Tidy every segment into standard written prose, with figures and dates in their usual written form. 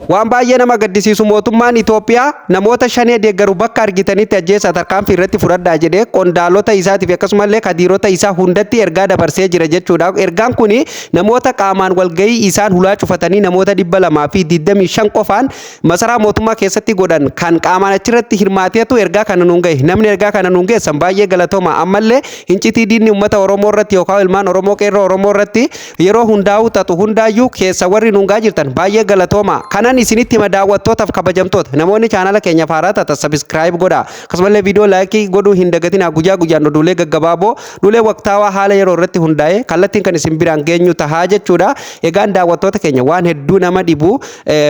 Waan baay'ee nama gaddisiisu, mootummaan Itoophiyaa namoota Shanee deeggaru bakka argitanitti ajjeesaa, tarkaanfii irratti fudhadhaa jedhee qondaalota isaatiif akkasumallee kadiirota isaa hundatti ergaa dabarsee jira jechuudha. Ergaan kun namoota qaamaan walgahii isaan hulaa cufatanii namoota 225 qofaan masaraa mootummaa keessatti godhan kan qaamaan achirratti hirmaateetu ergaa kana nuun gahe. Namni ergaa kana nuun geessan baay'ee galatooma. Ammallee hincitii diinni uummata Oromoo irratti yookaan ilmaan Oromoo, qeerroo Oromoo irratti yeroo hundaa'uu xaxu hundaayyuu keessa warri nuun gaa jirtan baay'ee galatooma. Kanan isinitti hima, daawwattootaaf kabajamtoota, namoonni chaanala keenya faaraa taatan subscribe godhaa. Akkasumallee viidiyoo like godhuu hin dagatinaa. Guyyaa guyyaan oduulee gaggabaaboo, oduulee waqtaawaa haala yeroo irratti hundaa'e kallattiin kan isin biraan geenyu tahaa jechuudha. Egaan daawwattoota keenya, waan hedduu nama dhibu,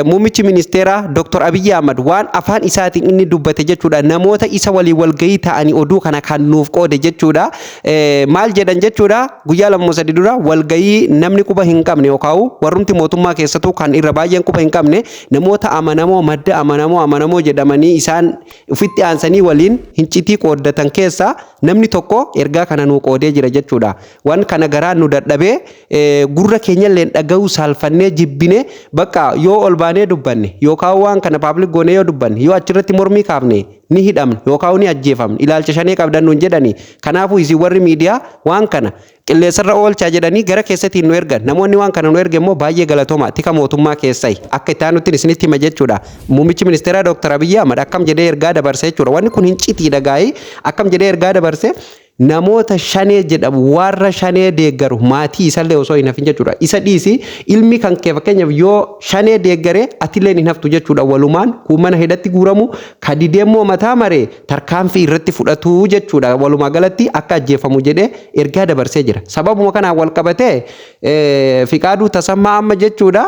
muummichi ministeeraa Dr. Abiyyi Ahmad waan afaan isaatiin inni dubbate jechuudha. Namoota isa waliin walgahii ta'anii oduu kana kan nuuf qoode jechuudha. Maal jedhan jechuudha? Guyyaa 2 3 dura walgahii namni quba hin qabne yookaan warrumti mootummaa keessattuu kan irra baay'een quba hin qabne, namoota amanamoo, madda amanamoo, amanamoo jedhamanii isaan ofitti aansanii waliin hincitii qooddatan keessaa namni tokko ergaa kana nuu qoodee jira jechuudha. Waan kana garaan nu dadhabee, gurra keenyallee dhaga'uu saalfannee jibbine. Bakka yoo ol baanee dubbanne yookaan waan kana public goonee yoo dubbanne, yoo achirratti mormii kaafne, ni hidhamne yookaan ni ajjeefamne, ilaalcha Shanee qabdan nuun jedhani. Kanaafuu isin warri miidiyaa waan kana qilleensarra oolchaa jedhanii gara keessattiin nu ergan. Namoonni waan kana nu erge immoo baay'ee galatooma. Tika mootummaa keessai akka itti aanutti isinitti hima jechuudha. Muummichi ministeeraa Dr. Abiyyi Ahmad akkam jedhee ergaa dabarse jechuudha. Wanni kun hin citiidha gaa'ii. Akkam jedhee ergaa dabarse? Namoota Shanee jedhamu, warra Shanee deeggaru, maatii isallee osoo hin hafin jechuudha. Isa dhiisi, ilmi kan kee fakkeenyaaf yoo Shanee deeggaree, atillee hin haftu jechuudha. Walumaan kun mana hidhatti guuramu, kadidee immoo mataa maree tarkaanfii irratti fudhatu jechuudha. Walumaa galatti akka ajjeefamu jedhee ergaa dabarsee jira. Sababuma kanaan wal qabatee Fiqaaduu Tasammaa amma jechuudha,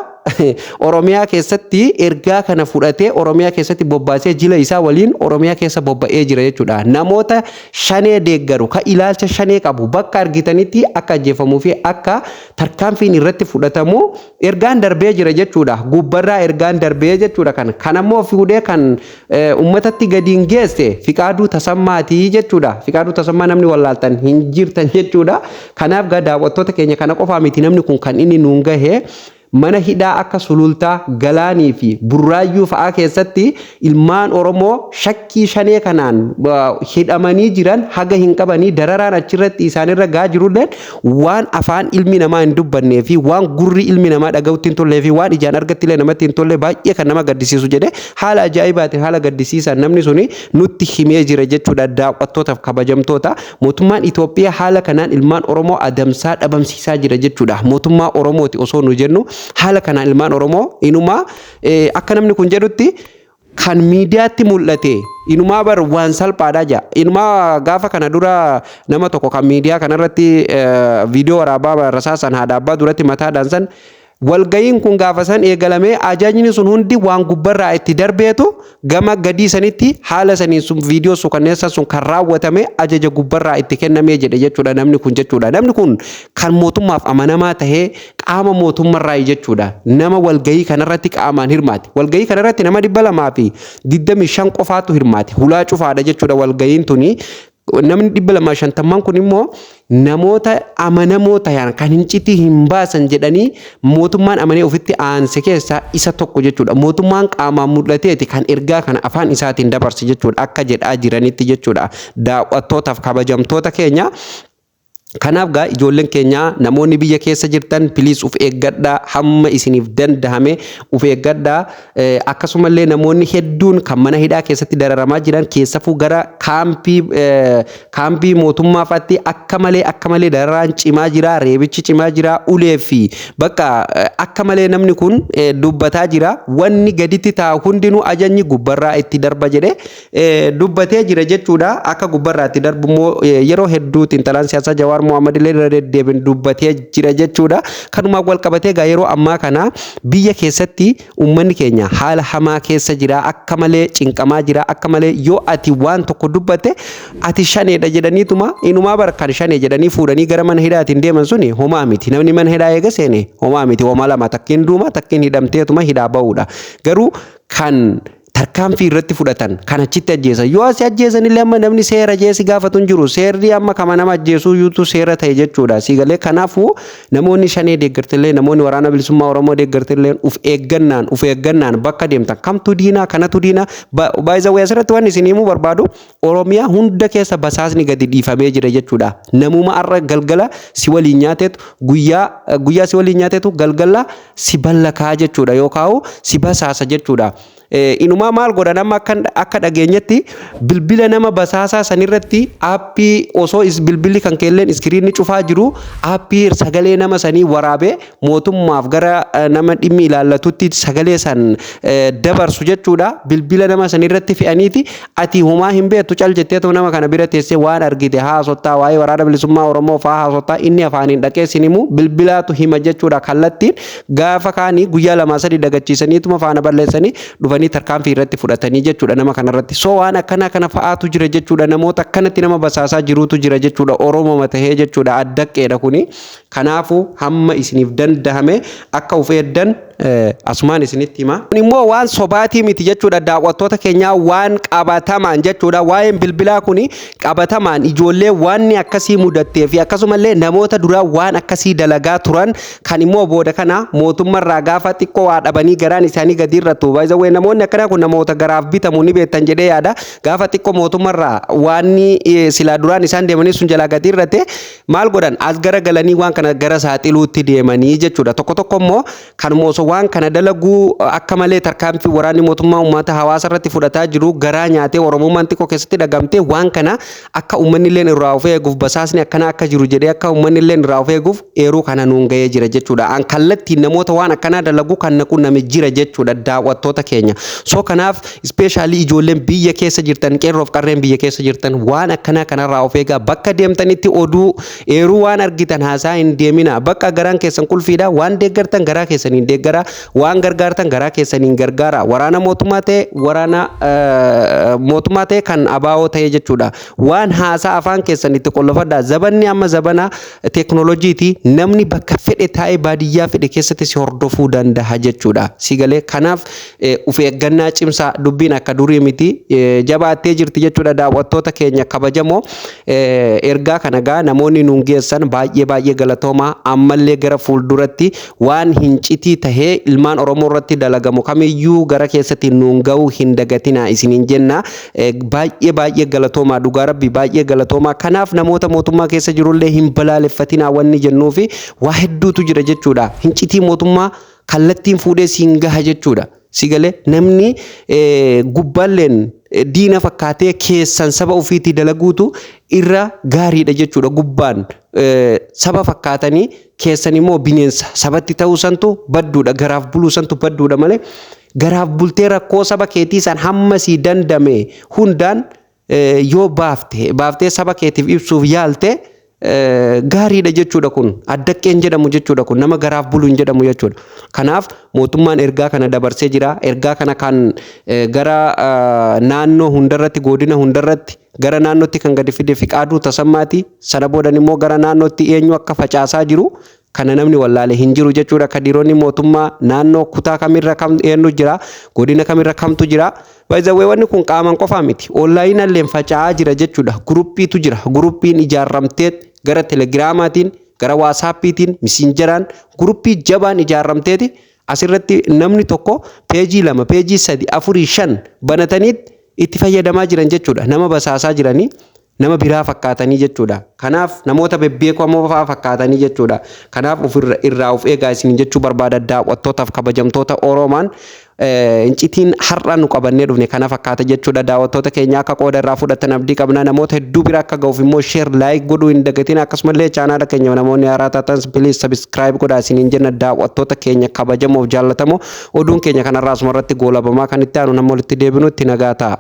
Oromiyaa keessatti ergaa kana fudhatee Oromiyaa keessatti bobbaasee jila isaa waliin Oromiyaa keessa bobba'ee jira jechuudha. Namoota Shanee deeggaru, ka ilaalcha Shanee qabu bakka argitanitti akka ajjeefamuu fi akka tarkaanfiin irratti fudhatamu ergaan darbee jira jechuudha. Gubbarraa ergaan darbee jechuudha kana. Kanammoo fuudhee kan uummatatti gadi hin geesse Fiqaaduu Tasammaatii jechuudha. Fiqaaduu Tasammaa namni wallaaltan hin jirtan jechuudha. Kanaaf gaa daawwattoota keenya, kana qofaa miti namni kun kan inni nuun gahe. Mana hidhaa akka Sulultaa, Galaanii fi Burraayyuu fa'aa keessatti ilmaan Oromoo shakkii Shanee kanaan hidhamanii jiran haga hin qabanii dararaan achirratti isaanirra gaa jirulleen waan afaan ilmi namaa hin dubbannee fi waan gurri ilmi namaa dhaga'utti hin tollee fi waan ijaan argatti illee namatti hin tolle, baay'ee kan nama gaddisiisu jedhee haala ajaa'ibaatiin, haala gaddisiisaan namni suni nutti himee jira jechuudha. Daawwattootaaf kabajamtoota, mootummaan Itoophiyaa haala kanaan ilmaan Oromoo adamsaa dhabamsiisaa jira jechuudha. Mootummaa Oromooti osoo nu jennu haala kanaan ilmaan Oromoo inumaa, akka namni kun jedhutti, kan miidiyaatti mul'ate inumaa bar waan salphaadha jaa. Inumaa gaafa kana dura nama tokko kan miidiyaa kanarratti viidiyoo waraabaa rasaasan haadha abbaa duratti mataadhaan san, walga'iin kun gaafa san eegalamee ajajni sun hundi waan gubbarraa itti darbeetu gama gadii sanitti haala saniin sun viidiyoo suukanneessan sun kan raawwatame ajaja gubbarraa itti kennamee jedhe jechuudha namni kun jechuudha. Namni kun kan mootummaaf amanamaa tahee qaama mootummarraa jechuudha. Nama walgahii kanarratti qaamaan hirmaate. Walgahii kanarratti nama 225 qofaatu hirmaate. Hulaa cufaadha jechuudha walgahiin tuni. Namni 250n kun immoo namoota amanamoo tahan, kan hincitii hin baasan jedhanii mootummaan amanee ofitti aanse keessaa isa tokko jechuudha. Mootummaan qaamaan mul'ateeti kan ergaa kana afaan isaatiin dabarse jechuudha, akka jedhaa jiranitti jechuudha. Daawwattootaaf kabajamtoota keenya, kanaaf gaa ijoolleen keenya, namoonni biyya keessa jirtan, please uf eeggadhaa, hamma isiniif dandahame uf eeggadhaa. Akkasumallee namoonni hedduun kan mana hidhaa keessatti dararamaa jiran, keessafuu gara kaampii mootummaa fa'aatti akka malee akka malee dararaan cimaa jira, reebichi cimaa jira, ulee fi bakka akka malee namni kun dubbataa jira. Wanni gaditti taa'u hundinuu ajajni gubbarraa itti darba jedhee dubbatee jira jechuudha. Akka gubbarraa itti darbu immoo yeroo hedduu xiinxalaan siyaasaa Jawaar Mohaammed illee irra deddeebiin dubbatee jira jechuudha. Kanumaan wal qabatee egaa yeroo ammaa kana biyya keessatti uummanni keenya haala hamaa keessa jira. Akka malee cinqamaa jira. Akka malee yoo ati waan tokko dubbatte ati Shaneedha jedhaniituma, inumaa bara kan Shanee jedhanii fuudhanii gara mana hidhaatiin deeman suni homaa miti. Namni mana hidhaa eega seene homaa miti. Homaa lama, takkiin duuma, takkiin hidhamteetuma hidhaa ba'uudha. Garuu kan Tarkaanfii irratti fudhatan kan achitti ajjeesan. Yoo asi ajjeesan illee, amma namni seera jeesi gaafatu hin jiru. Seerri amma kama nama ajjeesuu yuutu seera ta'e jechuudha. Siigalee, kanaafuu namoonni Shanee deeggartillee, namoonni Waraana Bilisummaa Oromoo deeggartillee, uf eeggannaan bakka deemtan kamtu diinaa kanatu diinaa. Baay'ee asirratti waan isin himuu barbaadu, Oromiyaa hunda keessa basaasni gadi dhiifamee jira jechuudha. Namuma har'a galgala si waliin nyaatetu, guyyaa guyyaa si waliin nyaatetu galgala si ballakaa jechuudha yookaan si basaasa jechuudha. Inumaa maal godhan? Amma akka dhageenyetti bilbila nama basaasaa sanirratti aappii, osoo bilbilli kan keelleen iskiriinni cufaa jiru, aappii sagalee nama sanii waraabee mootummaaf gara nama dhimmi ilaallatutti sagalee san dabarsu jechuudha. Bilbila nama sanirratti fe'aniiti, ati homaa hin beektu, cal jetteetu nama kana bira teessee waan argite haasottaa, waa'ee Waraana Bilisummaa Oromoo fa'aa haasottaa, inni afaaniin dhaqee sin himu, bilbilaatu hima jechuudha. Kallattiin gaafa kaanii guyyaa 2 3 dagachiisaniituma faana balleessanii dhufanii tarkaanfii irratti fudhatanii jechuudha nama kanarratti. So waan akkanaa kana fa'aatu jira jechuudha. Namoota akkanatti nama basaasaa jiruutu jira jechuudha. Oromoo tahee jechuudha. Addaqqeedha kuni. Kanaafuu hamma isiniif dandahame akka of eegdan asumaan isinitti hima. Kun immoo waan sobaatii miti jechuudha, daawwattoota keenyaa, waan qabatamaan jechuudha. Waa'een bilbilaa kuni qabatamaan ijoollee waan akkasii mudattee fi akkasumallee namoota duraa waan akkasii dalagaa turan kan immoo booda kana mootummaarraa gaafa xiqqoo waa dhabanii garaan isaanii gadi irrattu. Baay'ee namoonni akkanaa kun namoota garaaf bitamu ni beektan jedhee yaada. Gaafa xiqqoo mootummaarraa waan silaa duraan isaan deemanii sun jalaa gadi irrate, maal godhan? As gara galanii waan kana gara saaxiluutti deemanii jechuudha. Tokko tokko immoo kanuma osoo waan kana dalaguu, akka malee tarkaanfii waraanni mootummaa uummata hawaasa irratti fudhataa jiru garaa nyaatee, Oromummaan xiqqoo keessatti dhagamtee, waan kana akka uummanni illee irraa of eeguuf, basaasni akkana akka jiru jedhee akka uummanni illee irraa of eeguuf eeruu kana nuun gahee jira jechuudha. An kallattiin namoota waan akkanaa dalagu kan na qunname jira jechuudha, daawwattoota keenya. So kanaaf especially ijoolleen biyya keessa jirtan, qeerroof qarreen biyya keessa jirtan, waan akkanaa kanarraa of eegaa. Bakka deemtanitti oduu eeruu waan argitan haasaa hin deemina. Bakka garaan keessan qulfiidha. Waan deeggartan garaa keessaniin deeggara, waan gargaartan garaa keessaniin gargaara. Waraana mootummaa ta'e, waraana mootummaa ta'e, kan abaa'oo ta'e jechuudha. Waan haasaa afaan keessan itti qollofadha. Zabanni amma zabana teeknooloojiiti. Namni bakka fedhe taa'ee baadiyyaa fedhe keessatti si hordofuu danda'a jechuudha. Si galee? Kanaaf of eeggannaa cimsaa. Dubbiin akka durii miti, jabaattee jirti jechuudha. Daawwattoota keenya kabajamoo, ergaa kana gaa namoonni nuun geessan baay'ee baay'ee galatoomaa. Ammallee gara fuulduratti waan hin citii tahee ilmaan Oromoo irratti dalagamu kamiyyuu gara keessatti nuun ga'uu hin dagatinaa isiniin jenna. Baay'ee baay'ee galatoomaa, dhugaa rabbi baay'ee galatoomaa. Kanaaf namoota mootummaa keessa jirullee hin balaaleffatinaa wanni jennuufi waa hedduutu jira jechuudha. Hin citii mootummaa kallattiin fuudhee siin gaha jechuudha. Si galee? Namni gubbaalleen diina fakkaatee keessan saba ofiitii dalaguutu irra gaariidha jechuudha. Gubbaan saba fakkaatanii keessan immoo bineensa sabatti ta'uu santu badduudha. Garaaf buluu santu badduudha malee, garaaf bultee rakkoo saba keetii san hamma sii dandame hundaan yoo baafte baaftee saba keetiif ibsuuf yaalte gaariidha jechuudha. Kun addaqqeen jedhamu jechuudha, kun nama garaaf bulu hin jedhamu jechuudha. Kanaaf mootummaan ergaa kana dabarsee jira. Ergaa kana kan gara naannoo hundarratti, godina hundarratti, gara naannootti kan gadi fide Fiqaaduu Tasammaati. Sana boodan immoo gara naannootti eenyu akka facaasaa jiru kana namni wallaale hin jiru jechuudha. Kadiroonni mootummaa naannoo kutaa kamirra kam eenyu jira, godina kamirra kamtu jira. Baay'ee wanni kun qaaman qofaa miti. Onlaayinallee faca'aa jira jechuudha. Guruppiitu jira. Guruppiin ijaarramtee gara Telegiraamaatiin, gara Waasaappiitiin, Misinjaraan guruppii jabaan ijaarramteeti asirratti namni tokko peejii lama, peejii sadi, afurii, shan banatanii itti fayyadamaa jiran jechuudha. Nama basaasaa jiranii nama biraa fakkaatanii jechuudha. Kanaaf namoota bebbeekamoo fa'aa fakkaatanii jechuudha. Kanaaf ofirra irraa of eegaa isin jechuu barbaada, daawwattootaaf kabajamtoota Oromaan. Incitiin har'a nu qabannee dhufne kana fakkaata jechuudha. Daawwattoota keenya, akka qooda irraa fudhatan abdii qabna. Namoota hedduu bira akka ga'uuf immoo share, like godhuu hin dagatin. Akkasumallee chaanaala keenya namoonni haaraa taatan please subscribe godhaa isiniin jenna. Daawwattoota keenya kabajamoof jaallatamoo, oduun keenya kanarraa asuma irratti goolabamaa. Kan itti aanu nama walitti deebinutti nagaa ta'a.